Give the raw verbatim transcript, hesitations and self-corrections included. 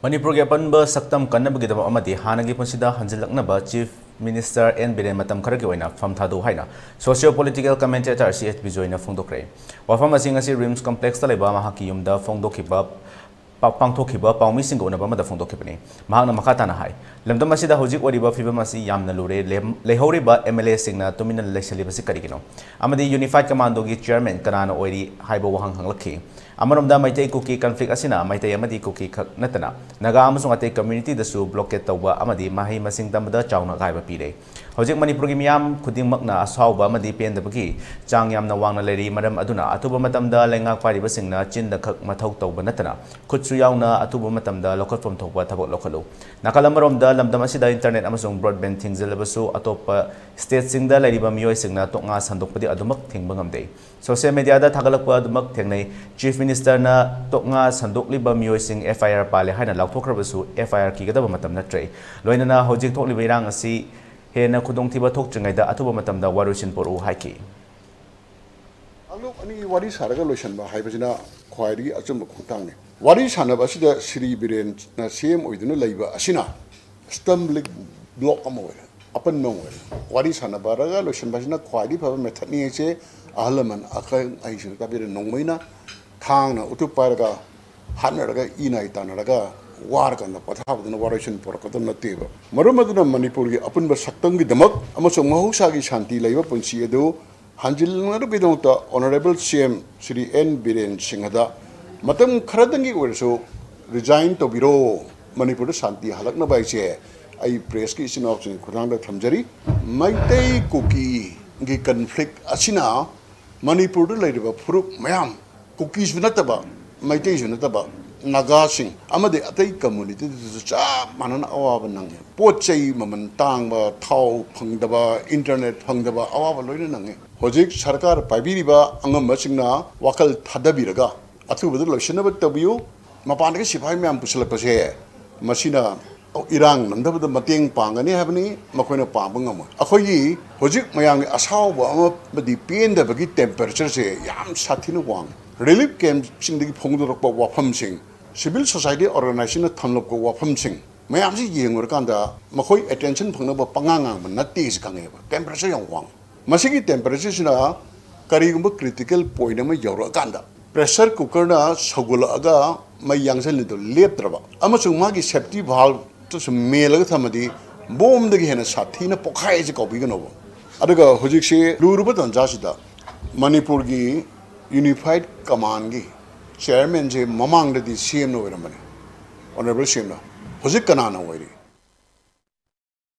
ꯃꯅꯤꯄꯨꯔꯒꯤ ꯑꯄꯟꯕ ꯁꯛꯇꯝ ꯀꯟꯅꯕꯒꯤꯗꯃꯛ ꯑꯃꯗꯤ ꯍꯥꯟꯅꯒꯤ ꯄꯨꯟꯁꯤꯗ ꯍꯟꯖꯤꯜꯂꯛꯅꯕ Chief Minister ꯑꯦꯟ ꯕꯤꯔꯦꯟ ꯃꯇꯝ ꯈꯔꯒꯤ ꯑꯣꯏꯅ ꯐꯝ ꯊꯥꯗꯧ ꯍꯥꯏꯅ socio political commentator ꯁꯤ ꯑꯦꯆ ꯕꯤꯖꯣꯏꯅ ꯐꯣꯡꯗꯣꯛꯈ꯭ꯔꯦ꯫ ꯋꯥꯐꯝ ꯑꯁꯤ ꯉꯁꯤ ꯔꯤꯝꯁ ꯀꯝꯄ꯭ꯂꯦꯛꯁꯇ ꯂꯩꯕ ꯃꯍꯥꯛꯀꯤ ꯌꯨꯝꯗ ꯐꯣꯡꯗꯣꯛꯈꯤꯕ ꯄꯥ-, ꯄꯥꯡꯊꯣꯛꯈꯤꯕ ꯄꯥꯎꯃꯤꯁꯤꯡꯒ ꯎꯅꯕ ꯑꯃꯗ ꯐꯣꯡꯗꯣꯛꯈꯤꯕꯅꯤ꯫ ꯃꯍꯥꯛꯅ ꯃꯈꯥ ꯇꯥꯅ ꯍꯥꯏ, ꯂꯝꯗꯝ ꯑꯁꯤꯗ ꯍꯧꯖꯤꯛ ꯑꯣꯏꯔꯤꯕ ꯐꯤꯕꯝ ꯑꯁꯤ ꯌꯥꯝꯅ ꯂꯨꯔꯦ꯫ ꯂꯦꯝ-, ꯂꯩꯍꯧꯔꯤꯕ ꯑꯦꯝ ꯑꯦꯜ ꯑꯦꯁꯤꯡꯅ ꯇꯨꯃꯤꯟꯅ ꯂꯩꯁꯜꯂꯤꯕꯁꯤ ꯀꯔꯤꯒꯤꯅꯣ? ꯑꯃꯗꯤ Unified Commando ꯒꯤ chairman ꯀꯅꯥꯅ ꯑꯣꯏꯔꯤ ꯍꯥꯏꯕ ꯋꯥꯍꯪ ꯍꯪꯂꯛꯈꯤ꯫ ꯑꯃꯔꯣꯝꯗ ꯃꯩꯇꯩ ꯀꯨꯀꯤ conflict ꯑꯁꯤꯅ ꯃꯩꯇꯩ ꯑꯃꯗꯤ ꯀꯨꯀꯤ ꯈꯛ ꯅꯠꯇꯅ ꯅꯥꯒꯥ ꯑꯃꯁꯨꯡ ꯑꯇꯩ community ꯗꯁꯨ blockade ꯇꯧꯕ ꯑꯃꯗꯤ ꯃꯍꯩ ꯃꯁꯤꯡ ꯇꯝꯕꯗ ꯆꯥꯎꯅ ꯑꯀꯥꯏꯕ ꯄꯤꯔꯦ꯫ ꯍꯧꯖꯤꯛ ꯃꯅꯤꯄꯨꯔꯒꯤ ꯃꯤꯌꯥꯝ ꯈꯨꯗꯤꯡꯃꯛꯅ ꯑꯁꯥꯎꯕ ꯑꯃꯗꯤ ꯄꯦꯟꯗꯕꯒꯤ ꯆꯥꯡ ꯌꯥꯝꯅ ꯋꯥꯡꯅ ꯂꯩꯔꯤ꯫ ꯃꯔꯝ ꯑꯗꯨꯅ ꯑꯊꯨꯕ ꯃꯇꯝꯗ ꯂꯩꯉꯥꯛ ꯄꯥꯏꯔꯤꯕꯁꯤꯡꯅ ꯆꯤꯟꯗ ꯈꯛ ꯃꯊꯧ ꯇꯧꯕ ꯅꯠꯇꯅ ꯈꯨꯠꯁꯨ ꯌꯥꯎꯅ ꯑꯊꯨꯕ ꯃꯇꯝꯗ ꯂꯧꯈꯠꯐꯝ ꯊꯣꯛꯄ ꯊꯕꯛ ꯂꯧꯈꯠꯂꯨ꯫ ꯅꯥꯀꯜ ꯑꯃꯔꯣꯝꯗ ꯂꯝꯗꯝ ꯑꯁꯤꯗ internet ꯑꯃꯁꯨꯡ broadband ꯊꯤꯡꯖꯤꯜꯂꯕꯁꯨ ꯑꯇꯣꯞꯄ state ꯁꯤꯡꯗ ꯂꯩꯔꯤꯕ ꯃꯤꯑꯣꯏꯁꯤꯡꯅ ꯇꯣꯛꯉꯥ ꯁꯟꯗꯣꯛꯄꯗꯤ ꯑꯗꯨꯃꯛ ꯊꯤꯡꯕ ꯉꯝꯗꯦ꯫ Social media ꯗ ꯊꯥꯒꯠꯂꯛꯄ ꯑꯗꯨꯃꯛ ꯊꯦꯡꯅꯩ꯫ Chief Minister ꯅ ꯇꯣꯛꯉꯥ ꯁꯟꯗꯣꯛꯂꯤꯕ ꯃꯤꯑꯣꯏꯁꯤꯡ F I R ꯄꯥꯜꯂꯦ ꯍꯥꯏꯅ ꯂꯥꯎꯊꯣꯛꯈ꯭ꯔꯕꯁꯨ F I R ꯀꯤꯒꯗꯕ ꯃꯇꯝ ꯅꯠꯇ꯭ꯔꯦ꯫ ꯂꯣꯏꯅꯅ ꯍꯧꯖꯤꯛ ꯊꯣꯛꯂꯤꯕ ꯏꯔꯥꯡ ꯑꯁꯤ ꯍꯦꯟꯅ ꯈꯨꯗꯣꯡꯊꯤꯕ ꯊꯣꯛꯇ꯭ꯔꯤꯉꯩꯗ ꯑꯊꯨꯕ ꯃꯇꯝꯗ ꯋꯥꯔꯣꯏꯁꯤꯟ ꯄꯨꯔꯛꯎ ꯍꯥꯏꯈꯤ꯫ ꯀꯥꯡꯂꯨꯞ ꯑꯅꯤ ꯋꯥꯔꯤ ꯁꯥꯔꯒ ꯂꯣꯏꯁꯤꯟꯕ ꯍꯥꯏꯕꯁꯤꯅ ꯈ꯭ꯋꯥꯏꯗꯒꯤ ꯑꯆꯨꯝꯕ ꯈꯣꯡꯊꯥꯡꯅꯤ꯫ ꯋꯥꯔꯤ ꯁꯥꯟꯅꯕ ꯑꯁꯤꯗ ꯁ꯭ꯔꯤ ꯕꯤꯔꯦꯟꯅ C M ꯑꯣꯏꯗꯨꯅ ꯂꯩꯕ ꯑꯁꯤꯅ stumbling block ꯑꯃ ꯑꯣꯏꯔꯦ, ꯑꯄꯟꯕ ꯑꯃ ꯑꯣꯏꯔꯦ꯫ ꯋꯥꯔꯤ ꯁꯥꯟꯅꯕꯔꯒ ꯂꯣꯏꯁꯤꯟꯕ ꯑꯁꯤꯅ ꯈ꯭ꯋꯥꯏꯗꯒꯤ ꯐꯕ method ꯅꯤ ꯍꯥꯏꯁꯦ ꯑꯍꯜ ꯂꯃꯟ ꯑꯈꯪ ꯑꯍꯩꯁꯤꯡꯅ ꯇꯥꯛꯄꯤꯔꯦ꯫ ꯅꯣꯡꯃꯩꯅ ꯊꯥꯡꯅ ꯎꯇꯨꯞ ꯄꯥꯏꯔꯒ ꯍꯥꯠꯅꯔꯒ ꯏ ꯅꯥꯏ ꯇꯥꯟꯅꯔꯒ ꯋꯥꯔꯀꯥꯟꯗ ꯄꯣꯊꯥꯕꯗꯨꯅ ꯋꯥꯔꯣꯏꯁꯤꯟ ꯄꯨꯔꯛꯀꯗꯕ ꯅꯠꯇꯦꯕ꯫ ꯃꯔꯝ ꯑꯗꯨꯅ ꯃꯅꯤꯄꯨꯔꯒꯤ ꯑꯄꯨꯟꯕ ꯁꯛꯇꯝꯒꯤꯗꯃꯛ ꯑꯃꯁꯨꯡ ꯃꯍꯧꯁꯥꯒꯤ ꯁꯥꯟꯇꯤ ꯂꯩꯕ ꯄꯨꯟꯁꯤ ꯑꯗꯨ ꯍꯟꯖꯤꯜꯅꯕꯒꯤꯗꯃꯛꯇ Honourable C M Shri N Biren ꯁꯤꯡꯍꯗ ꯃꯇꯝ ꯈꯔꯗꯪꯒꯤ ꯑꯣꯏꯔꯁꯨ resign ꯇꯧꯕꯤꯔꯣ꯫ ꯃꯅꯤꯄꯨꯔꯗ ꯁꯥꯟꯇꯤ ꯍꯜꯂꯛꯅꯕ ꯍꯥꯏꯁꯦ ꯑꯩ press ꯀꯤ ꯏꯆꯤꯟ ꯏꯅꯥꯎꯁꯤꯡꯒꯤ ꯈꯨꯠꯊꯥꯡꯗ ꯊꯝꯖꯔꯤ꯫ ꯃꯩꯇꯩ ꯀꯨꯀꯤꯒꯤ conflict ꯑꯁꯤꯅ ꯃꯅꯤꯄꯨꯔꯗ ꯂꯩꯔꯤꯕ ꯐꯨꯔꯨꯞ ꯃꯌꯥꯝ, ꯀꯨꯀꯤꯁꯨ ꯅꯠꯇꯕ, ꯃꯩꯇꯩꯁꯨ ꯅꯠꯇꯕ, ꯅꯥꯒꯥꯁꯤꯡ ꯑꯃꯗꯤ ꯑꯇꯩ community ꯗꯁꯨ ꯆꯞ ꯃꯥꯟꯅꯅ ꯑꯋꯥꯕ ꯅꯪꯉꯤ꯫ ꯄꯣꯠ ꯆꯩ ꯃꯃꯜ ꯇꯥꯡꯕ, ꯊꯥꯎ ꯐꯪꯗꯕ, internet ꯐꯪꯗꯕ, ꯑꯋꯥꯕ ꯂꯣꯏꯅ ꯅꯪꯉꯤ꯫ ꯍꯧꯖꯤꯛ ꯁꯔꯀꯥꯔ ꯄꯥꯏꯕꯤꯔꯤꯕ ꯑꯉꯝꯕꯁꯤꯡꯅ ꯋꯥꯈꯜ ꯊꯥꯗꯕꯤꯔꯒ ꯑꯊꯨꯕꯗ ꯂꯣꯏꯁꯤꯟꯅꯕ ꯇꯧꯕꯤꯌꯨ꯫ ꯃꯄꯥꯟꯗꯒꯤ ꯁꯤꯐꯥꯏ ꯃꯌꯥꯝ ꯄꯨꯁꯤꯜꯂꯛꯄꯁꯦ ꯃꯁꯤꯅ ꯏꯔꯥꯡ ꯅꯪꯗꯕꯗ ꯃꯇꯦꯡ ꯄꯥꯡꯒꯅꯤ ꯍꯥꯏꯕꯅꯤ, ꯃꯈꯣꯏꯅ ꯄꯥꯡꯕ ꯉꯝꯃꯣꯏ꯫ ꯑꯩꯈꯣꯏꯒꯤ ꯍꯧꯖꯤꯛ ꯃꯌꯥꯝꯒꯤ ꯑꯁꯥꯎꯕ ꯑꯃꯗꯤ ꯄꯦꯟꯗꯕꯒꯤ temperature ꯁꯦ ꯌꯥꯝ ꯁꯥꯊꯤꯅ ꯋꯥꯡꯉꯤ꯫ Relief camp ꯁꯤꯡꯗꯒꯤ ꯐꯣꯡꯗꯣꯔꯛꯄ ꯋꯥꯐꯝꯁꯤꯡ Civil society organizationꯅ ꯊꯝꯂꯛꯄ ꯋꯥꯐꯝꯁꯤꯡ ꯃꯌꯥꯝꯁꯤ ꯌꯦꯡꯉꯨꯔꯀꯥꯟꯗ ꯃꯈꯣꯏ attention ꯐꯪꯅꯕ ꯄꯉꯥꯡ ꯉꯥꯡꯕ ꯅꯠꯇꯦ ꯁꯤ ꯈꯪꯉꯦꯕ꯫ Temperature ꯌꯥꯝ ꯋꯥꯡꯉꯤ꯫ ꯃꯁꯤꯒꯤ temperatureꯁꯤꯅ ꯀꯔꯤꯒꯨꯝꯕ critical point ꯑꯃ ꯌꯧꯔꯛꯑꯀꯥꯟꯗ pressure cookerꯅ ꯁꯧꯒꯠꯂꯛꯑꯒ ꯃꯩ ꯌꯥꯡꯁꯤꯜꯂꯤꯗꯣ ꯂꯦꯞꯇ꯭ꯔꯕ ꯑꯃꯁꯨꯡ ꯃꯥꯒꯤ safety valveꯇꯨꯁꯨ ꯃꯦꯜꯂꯒ ꯊꯝꯃꯗꯤ ꯕꯣꯝꯗꯒꯤ ꯍꯦꯟꯅ ꯁꯥꯊꯤꯅ ꯄꯣꯛꯈꯥꯏꯁꯦ ꯀꯥꯎꯕꯤꯒꯅꯣꯕ꯫ ꯑꯗꯨꯒ ꯍꯧꯖꯤꯛꯁꯤ ꯂꯨꯔꯕ ꯇꯥꯟꯖꯥꯁꯤꯗ ꯃꯅꯤꯄꯨꯔꯒꯤ Unified Commandꯒꯤ chairmanꯁꯦ ꯃꯃꯥꯡꯗꯗꯤ CMꯅ ꯑꯣꯏꯔꯝꯕꯅꯤ, Honourable CMꯅ꯫ ꯍꯧꯖꯤꯛ ꯀꯅꯥꯅ ꯑꯣꯏꯔꯤ?